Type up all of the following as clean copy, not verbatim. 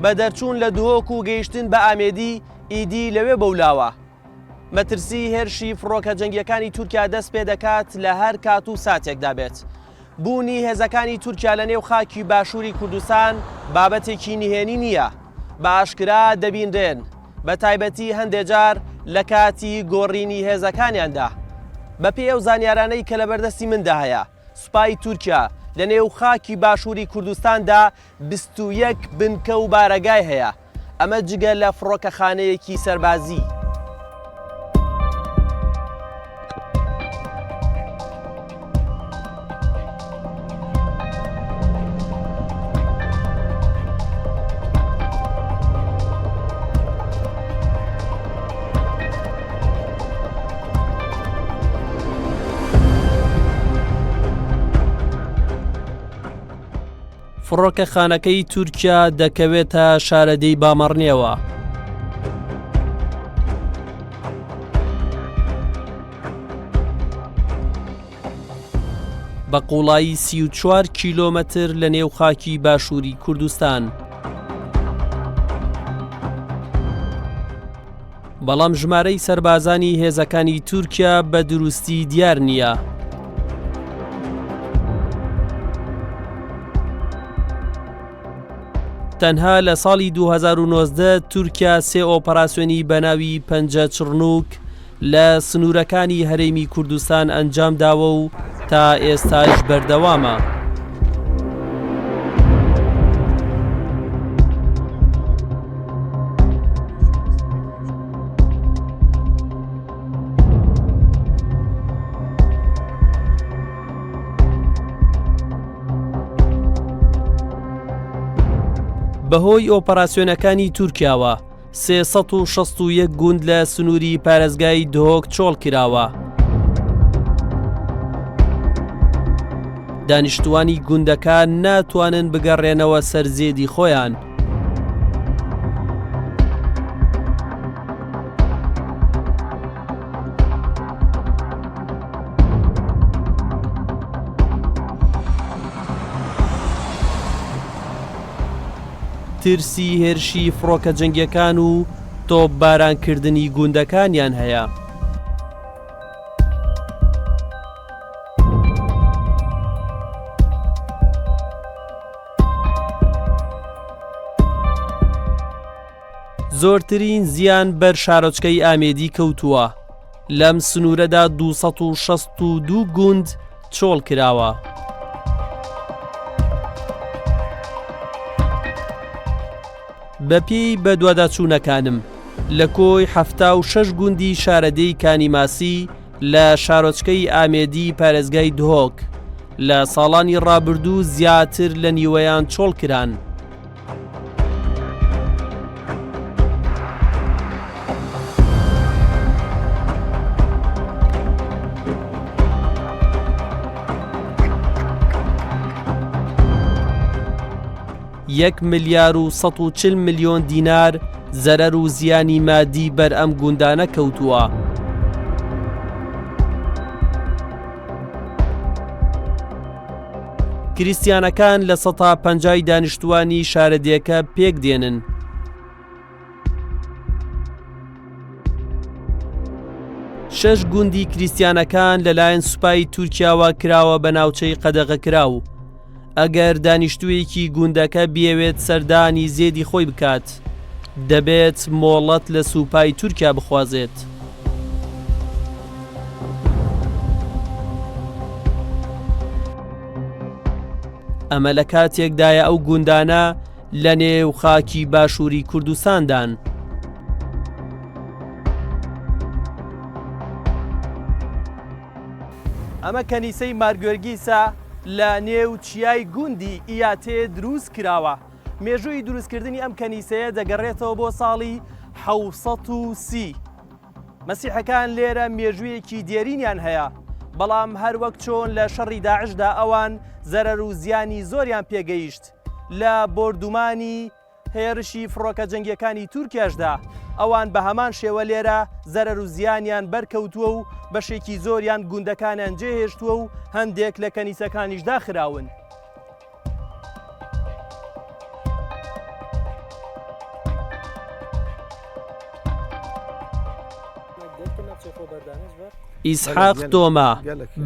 بە دەرچوون لە دهۆک و گەیشتن بە ئامێدی، ئیدی لەوێ بەولاوە مەترسی هێرشی فڕۆکە جەنگییەکانی تورکیا دەست پێدەکات لە هەر کات و ساتێکدا بێت. بوونی هێزەکانی تورکیا لە نێو خاکی باشووری کوردستان بابەتێکی نهێنی نییە، بە ئاشکرا دەبینرێن، بە تایبەتی هەندێ جار لە کاتی گۆڕینی هێزەکانیاندا. بە پێی ئەو زانیارانەی کە لەبەردەستی مندا هەیە، سوپای تورکیا لە نێو خاکی باشووری کوردستاندا 21 بنکە و بارەگای هەیە، ئەمە جگە لە فڕۆکەخانەیەکی سەربازی. فڕۆکەخانەکەی تورکیا دەکەوێتە شارەدێی بامەڕنێوە. بە قوڵایی 34 کیلۆمەتر لە نێو خاکی باشووری کوردستان. بەڵام ژمارەی سەربازانی هێزەکانی تورکیا بە دروستی دیار نییە. تەنها لە ساڵی 2019 تورکیا سێ ئۆپەراسیۆنی بەناوی پەنجە چڕنووک لە سنوورەکانی هەرێمی کوردستان ئەنجام داوە و تا ئێستاش بەردەوامە. بەهۆی ئۆپەراسیۆنەکانی تورکیاوە 361 گوند لە سنووری پارێزگای دهۆک چۆڵ کراوە. دانیشتوانی گوندەکان ناتوانن بگەڕێنەوە سەر زێدی خۆیان. ترسی هێرشی فڕۆکە جەنگیەکان و تۆپبارانکردنی گوندەکانیان هەیە. زۆرترین زیان بەر شارۆچکەی ئامێدی کەوتووە، لەم سنوورەدا 262 گوند چۆڵ کراوە. بەپێی بەدواداچوونەکانم، لە کۆی 76 گوندی شارەدێی کانی ماسی لە شارۆچکەی ئامێدی پارێزگای دهۆک، لە ساڵانی ڕابردوو زیاتر لە نیوەیان چۆڵ کران. یەک ملیار و 140 ملیۆن دینار زەرەر و زیانی مادی بەر ئەم گوندانە کەوتووە. کریستیانەکان لە سەتا پەنجای دانیشتووانی شارەدێکە پێک دێنن. شەش گوندی کریستیانەکان لەلایەن سوپای تورکیاوە کراوە بە ناوچەی قەدەغەکراو. ئەگەر دانیشتوویەکی گوندەکە بیەوێت سەردانی زێدی خۆی بکات، دەبێت مۆڵەت لە سوپای تورکیا بخوازێت. ئەمە لە کاتێکدایە ئەو گوندانە لە نێو خاکی باشووری کوردستاندان. ئەمە کەنیسەی مارگۆرگیسە لە نێو چیای گوندی ئیاتێ دروست کراوە. مێژووی دروستکردنی ئەم کەنیسەیە دەگەڕێتەوە بۆ ساڵی 730. مەسیحەکان لێرە مێژوویەکی دێرینیان هەیە، بەڵام هەر وەک چۆن لە شەڕی داعشدا ئەوان زەرەر و زیانی زۆریان پێگەیشت، لە بۆردومانی هێرشی فڕۆکە جەنگیەکانی تورکیاشدا ئەوان بە هەمان شێوە لێرە زەرەر و زیانیان بەرکەوتووە و بەشێکی زۆریان گوندەکانیان جێهێشتووە و هەندێک لە کەنیسەکانیش داخراون. ئیسحاق تۆما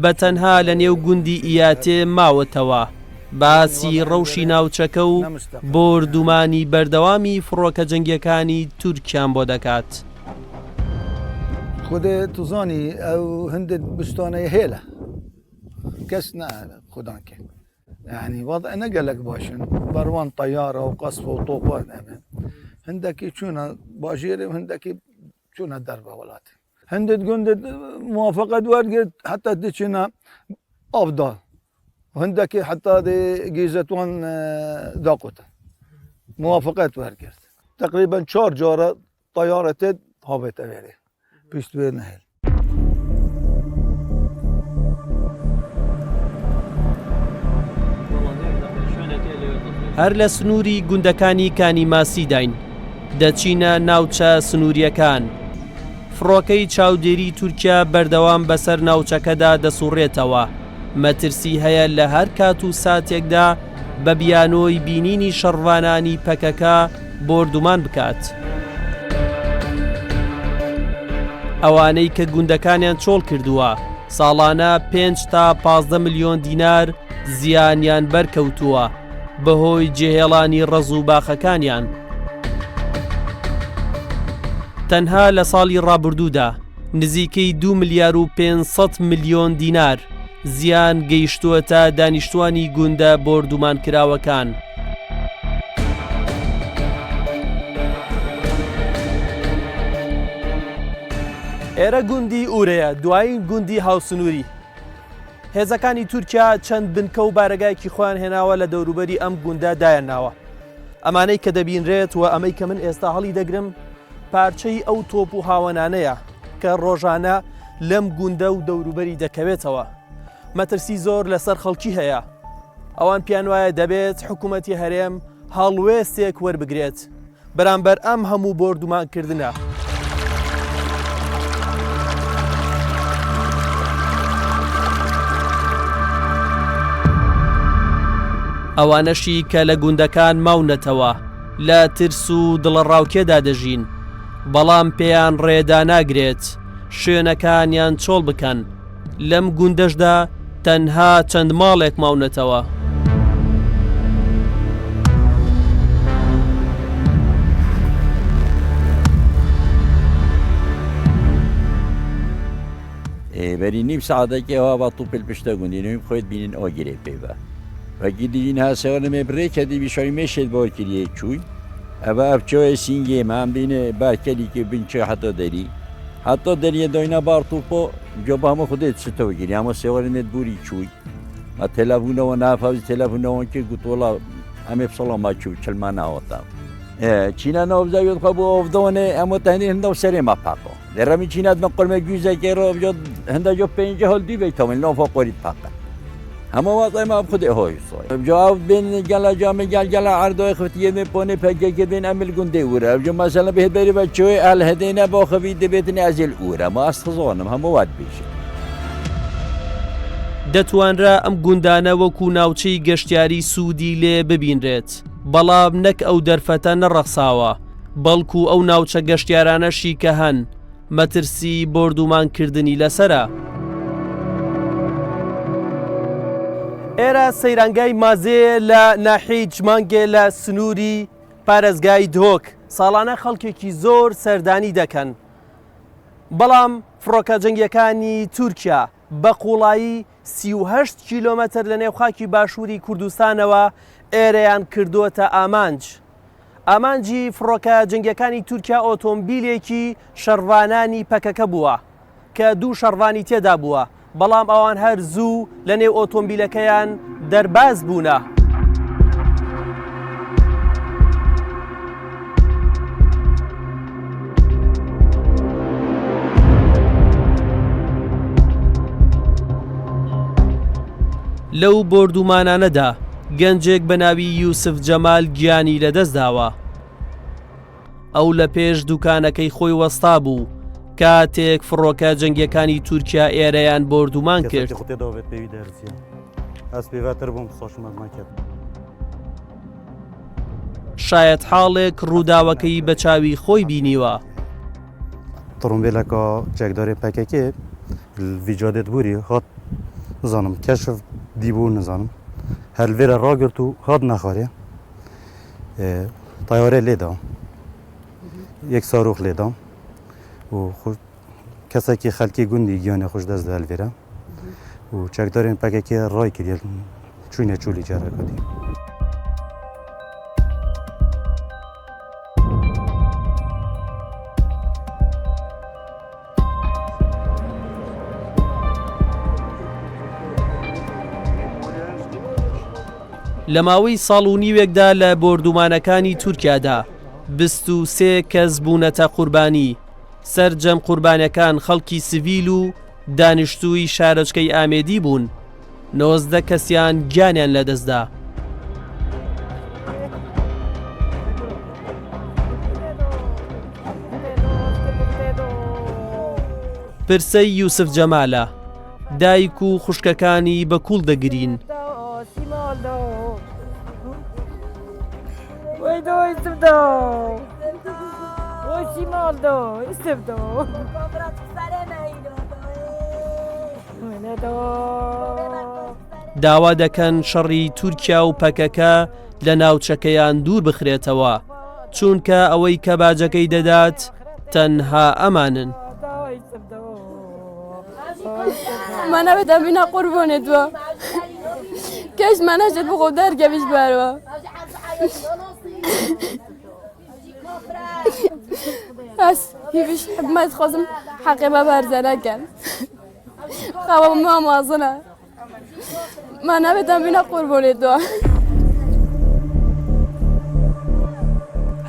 بە تەنها لە نێو گوندی ئیاتێ ماوەتەوە، باسی ڕەوشی ناوچەکە و بۆردومانی بەردەوامی فڕۆکە جەنگیەکانی تورکیان بۆ دەکات. خودێ توزانی ئەو هەندێک بستانەی هێلە کەس نە خودان کێ یعنی وەضع نە گەلەک باشن بەروان تەیارە و قەسف و تۆپان ئەمە هەندێکی چوونە باژێرێ و هەندێکی چوونە دەربە وڵاتی هەندێک گوندت موافقت وەرگرت حتا دچنە ئاودا هەندێکی حتا دێ گیزەتوان داقوتە موافقت وەرگرت تقریبا چوار جارە طیارە تێت هاوێتە وێرێ پشت وێ نەهێل. هەر لە سنووری گوندەکانی کانی ماسیداین، دەچینە ناوچە سنوورییەکان. فڕۆکەی چاودێری تورکیا بەردەوام بەسەر ناوچەکەدا دەسوڕێتەوە، مەترسی هەیە لە هەر کات و ساتێکدا بە بیانۆی بینینی شەڕڤانانی پەکەکە بۆردومان بکات. ئەوانەی کە گوندەکانیان چۆڵ کردووە، ساڵانە 5 تا 15 ملیۆن دینار زیانیان بەرکەوتووە بەهۆی جێهێڵانی ڕەز و باخەکانیان. تەنها لە ساڵی ڕابردوودا نزیکەی 2 ملیار و 500 ملیۆن دینار زیان گەیشتووەتە دانیشتوانی گوندە بۆردومانکراوەکان. ئێرە گوندی ئورەیە، دوایین گوندی هاوسنووری. هێزەکانی تورکیا چەند بنکە و بارەگایەکی خۆیان هێناوە لە دەوروبەری ئەم گوندە دایانناوە. ئەمانەی کە دەبینرێت و ئەمەی کە من ئێستا هەڵی دەگرم پارچەی ئەو تۆپ و هاوەنانەیە کە ڕۆژانە لەم گوندە و دەوروبەری دەکەوێتەوە. مەترسی زۆر لەسەر خەڵکی هەیە. ئەوان پێیان وایە دەبێت حکوومەتی هەرێم هەڵوێستێک وەربگرێت بەرامبەر ئەم هەموو بۆردومانکردنە. ئەوانەشی کە لە گوندەکان ماونەتەوە لە ترس و دڵەڕاوکێدا دەژین، بەڵام پێیان ڕێداناگرێت شوێنەکانیان چۆڵ بکەن. لەم گوندەشدا تەنها چەند ماڵێک ماونەتەوە. بەری نیو سەعاتێکی ئەوە بە توپل پشتە گوندی نویم خۆیت بینین ئەوە گرێ پێ بە وەکی دیین هاسەوە نمێ برێ کە دیبی شەوی مێشێت بۆ کریە چووی ئەوە ئەبچۆیە سینگێ مام بینێ بارکەلیکی بنچێ حتۆ دەری حتۆ دەریە دۆینا بار توپۆ جۆ بە هەموو خودێ چتەوە گیری هەموو سێوەری مێت بوری چووی ما تەلەفونەوە نافاوی تەلەفونەوە کی گوتوڵا ئەمێ بسەڵا ما چوو چلما ناوەتا چینا ناوزاوێت خوا بۆ ئەفدۆنێ ئەمە تەنی هەندە سەرێ ما پاقۆ لێرەمی چینات من قرمە گویزەکەی ڕۆ هەندە جۆ پێنج هەل دوی بیتەوە نۆفە قۆریت پاقە هەموو وەزعی ما خودێ هۆی سۆی جواب بین گەلا جامە گەل گەلا عەردۆی خفتیە بین پۆنێ پەکەکە بین ئەمل گوندێ ورە جو مەسەلە بێت بەری بە چۆی ئەل هەدێنە بۆ خەوی دەبێتنی ئەزیل ئورە ما ئەستزۆنم هەموو وات بیژێ. دەتوانرا ئەم گوندانە وەکو ناوچەی گەشتیاری سوودی لێ ببینرێت، بەڵام نەک ئەو دەرفەتە نەڕەخساوە، بەڵکو ئەو ناوچە گەشتیارانەشی کە هەن، مەترسی بۆردومانکردنی لەسەرە. ئێرە سەیرانگای مازێیە لە ناحیەی جمانگێ لە سنووری پارێزگای دهۆک، ساڵانە خەڵکێکی زۆر سەردانی دەکەن، بەڵام فڕۆکە جەنگییەکانی تورکیا بە قووڵایی 38 کیلۆمەتر لەنێو خاکی باشووری کوردستانەوە ئێرەیان کردووەتە ئامانج. ئامانجی فڕۆکە جەنگیەکانی تورکیا ئۆتۆمبیلێکی شەڕڤانانی پەکەکە بووە کە دوو شەڕڤانی تێدا بووە، بەڵام ئەوان هەر زوو لە نێو ئۆتۆمبیلەکەیان دەرباز بوونە. لەو بۆردومانانەدا گەنجێک بە ناوی یوسف جەمال گیانی لەدەستداوە. ئەو لە پێش دوکانەکەی خۆی وەستا بوو کاتێک فڕۆکە جەنگیەکانی تورکیا ئێرەیان بۆردومان کرد. شایەتحاڵێک ڕووداوەکەی بە چاوی خۆی بینیوە. تڕومبێلەکە چەکدارێ پەکەکێ. ڤی جادێت بوری هات نزانم کەشف دیبوو نزانم هەر لێرە ڕاگرت و هات نەخوارێ تایارێ لێدا یەک ساروخ لێدا و کەسێکی خەلکی گوندی گیانێ خوش دەست دا لێرە و چەکدارێن پەکەکێ ڕای کردێ چوینە چولی جارەکە دی. لە ماوەی ساڵ و نیوێکدا لە بۆردومانەکانی تورکیادا 23 کەس بوونەتە قوربانی، سەرجەم قوربانیەکان خەڵکی سڤیل و دانیشتووی شارۆچکەی ئامێدی بوون، 19 کەسیان گیانیان لەدەستدا. پرسەی یوسف جەمالە، دایک و خوشکەکانی بە کوڵ دەگرین. داوا دەکەن شەڕی تورکیا و پەکەکە لە ناوچەکەیان دوور بخرێتەوە، چونکە ئەوەی کە باجەکەی دەدات تەنها ئەمانن.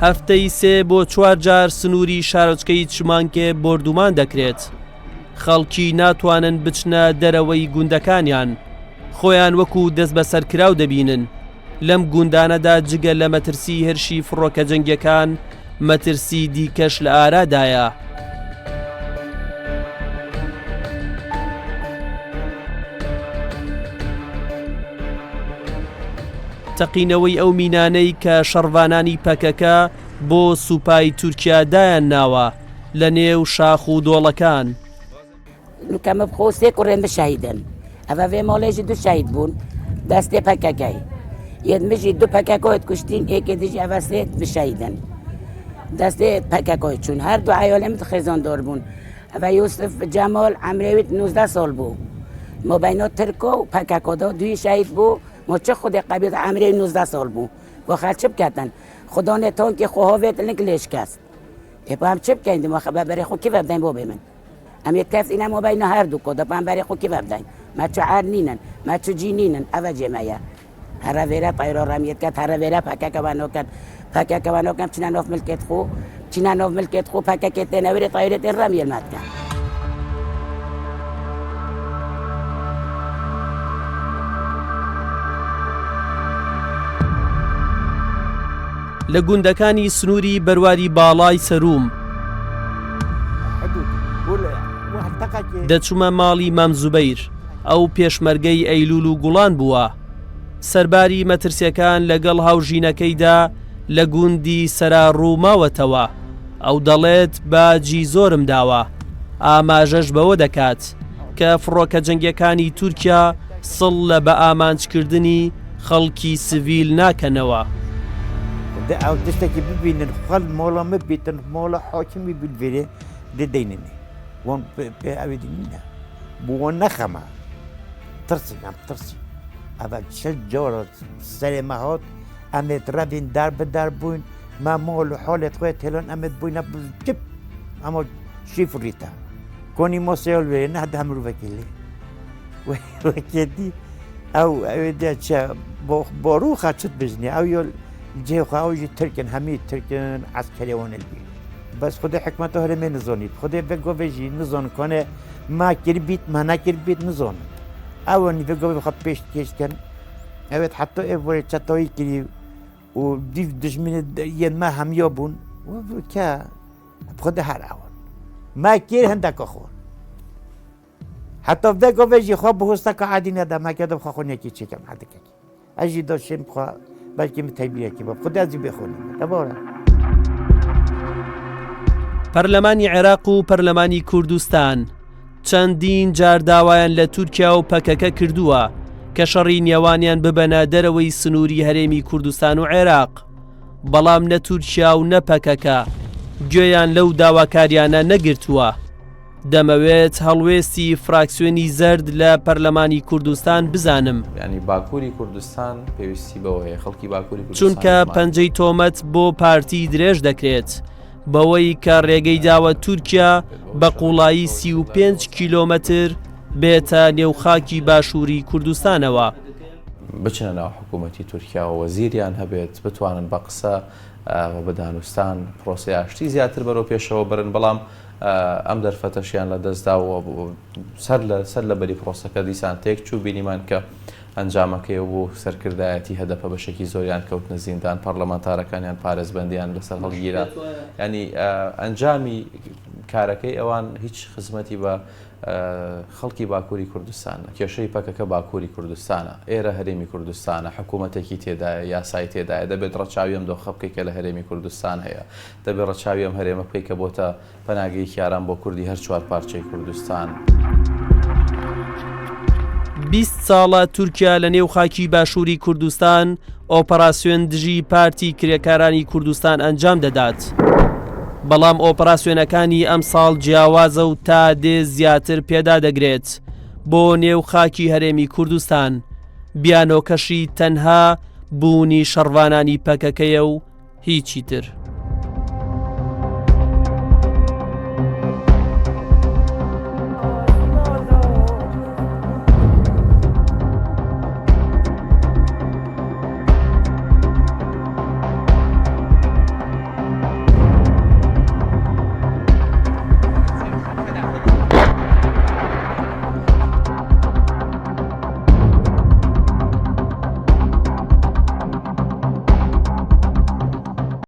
هەفتەی سێ بۆ چوار جار سنووری شارۆچکەی چمانکێ بۆردومان دەکرێت. خەڵکی ناتوانن بچنە دەرەوەی گوندەکانیان، خۆیان وەکو دەستبەسەرکراو دەبینن. لەم گوندانەدا جگە لە مەترسی هێرشی فڕۆکە جەنگیەکان، مەترسی دیکەش لە ئارادایە. تەقینەوەی ئەو مینانەی کە شەڕڤانانی پەکەکە بۆ سوپای تورکیا دایان ناوە لە نێو شاخ و دۆڵەکان. نوکە مە بخۆ سێ کوڕێ مە شەهیدن ئەڤە ڤێ ماڵێ ژی دو شەهید بوون دەستێ پەکەکەی یەت مژی دو پەکەکۆیت کوشتین ئێکێ دژی ئەڤە سێ شەهیدن دەستێ پەکەکۆی چوون هەر دو عیالێ مت خێزان دار بوون ئەڤە یوسف جەمال عەمرێویت 19 ساڵ بوو مابینا ترکۆ و پەکەکۆ دا دوی شەهید بوو ما چه خودێ قەبیل عەمرێ 19 ساڵ بوو بۆ خەر چ بکەتن خدانێ تانکی خۆ هاوێت لنک لێشکەست ئێ با ئەم چ بکەین دماخە بە بەرێ خۆ کی بدەین بۆ بێ من ئەم یە کەس ئینە مۆبایل نە هەردوو کۆ دەپان بەرێ خۆ کی بدەین ما چ عار نینن ما چ جی نینن ئەوە جێمەیە هەرە وێرە تایرۆ ڕەمیت کەت هەرە وێرە پەکەکە وانۆکەت پەکەکە وانۆکەم چنە نۆف ملکێت خۆ چینە نۆف ملکێت خۆ پەکەکێت تێنەوەرێ تایرێت ڕەمیەل ماتکە. لە گوندەکانی سنووری بەرواری باڵای سەروم. دەچوومە ماڵی مام زوبەیر، ئەو پێشمەرگەی ئەیلوول و گوڵان بووە. سەرباری مەترسییەکان لەگەڵ هاوژینەکەیدا لە گوندی سەراڕوو ماوەتەوە. ئەو دەڵێت باجی زۆرم داوە. ئاماژەش بەوە دەکات کە فڕۆکە جەنگییەکانی تورکیا سڵ لە بەئامانجکردنی خەڵکی سڤیل ناکەنەوە. دە ئەو تشتێکی ببینن خەل مۆڵە مبیتن مۆڵە حاکمی بلڤێرێ دە دەیننێ وان پێ ئەوێ دینە بۆ نەخەمە ترسی ئەم ترسی ئەڤ چل جۆرە سەرێ مەهات ئەمێت ڕەبین دار بە دار بووین ما مۆل و حاڵێت خۆی تێلۆن ئەمێت بووینە چپ ئەمە شیف ڕیتە کۆنی مۆسێل وێ نەهدە مرۆڤەکی لێ وەکێتی ئەو ئەوێ دە چە بۆ ڕووخا چت بژنێ ئەو یۆ جێ خوا ئەو ژی ترکن هەمی ترکن عسکەرێ وەنە بی بەس خودێ حکمەتە هەرێ مێ نزۆنیت خودێ بە گۆڤێژی نزۆن کۆنێ ما کرد بیت ما نەکرد بیت نزۆن ئەوە نیڤە گۆڤێ خە پێش کێشکەن ئەوێت حتۆ ئێ بۆێ چەتەوەی کری و دیف دژمنێ یەن ما هەمیۆ بوون کە خودێ هەر ئەوە ما کێر هەندەکە خۆن حتا ڤێ گۆڤێ ژی خوا بهۆستەکە عادی نەدا مەکە دەم خوا خۆنیەکی چێکەم عادەکەکی ئەژی دۆشێم خوا بەلکی من تەیبیەکی بە خوددا زی بێخۆنی دەبۆرە. پەرلەمانی عێراق و پەرلەمانی کوردستان. چەندین جار داوایان لە تورکیا و پەکەکە کردووە کە شەڕی نێوانیان ببەنە دەرەوەی سنووری هەرێمی کوردستان و عێراق، بەڵام نە تورکیا و نە پەکەکە گوێیان لەو داواکاریانە نەگرتووە. دەمەوێت هەڵوێستی فراکسیۆنی زەرد لە پەرلەمانی کوردستان بزانم. یانی باکووری کوردستان پێویستی بەوە هەیە، خەڵکی باکووری کوردستان چونکە پەنجەی تۆمەت بۆ پارتی درێژ دەکرێت بەوەی کە ڕێگەی داوە تورکیا بە قوڵایی 35 کیلۆمەتر بێتە نێو خاکی باشووری کوردستانەوە. بچنە ناو حکوومەتی تورکیاوە وەزیریان هەبێت، بتوانن بە قسە و بە دانوستان پرۆسەی ئاشتی زیاتر بەرەو پێشەوە بەرن، بەڵام ئەم دەرفەتەشیان لە دەستدا و سەر لە سەر لە بەری پرۆسەکە دیسان تێکچوو، بینیمان کە ئەنجامەکەی بوو سەرکردایەتی هەدەپە بەشێکی زۆریان کەوتنە زیندان، پەڕلەمانتارەکانیان پارێزبەندیان لەسەر هەڵگیرا، یانی ئەنجامی کارەکەی ئەوان هیچ خزمەتی بە خەڵکی باکووری کوردستان، کێشەی پەکەکە باکووری کوردستانە، ئێرە هەرێمی کوردستانە، حکوومەتێکی تێدایە، یاسای تێدایە، دەبێت ڕەچاوی ئەم دۆخە بکەی کە لە هەرێمی کوردستان هەیە، دەبێت ڕەچاوی ئەم هەرێمە بکەی کە بۆتە پەناگەیەکی ئارام بۆ کوردی هەر چوار پارچەی کوردستان. 20 ساڵە تورکیا لە نێو خاکی باشووری کوردستان ئۆپەراسیۆن دژی پارتی کرێکارانی کوردستان ئەنجام دەدات. بەڵام ئۆپەراسیۆنەکانی ئەمساڵ جیاوازە و تا دێ زیاتر پێدادەگرێت بۆ نێو خاکی هەرێمی کوردستان، بیانۆکەشی تەنها بوونی شەڕڤانانی پەکەکەیە و هیچی تر.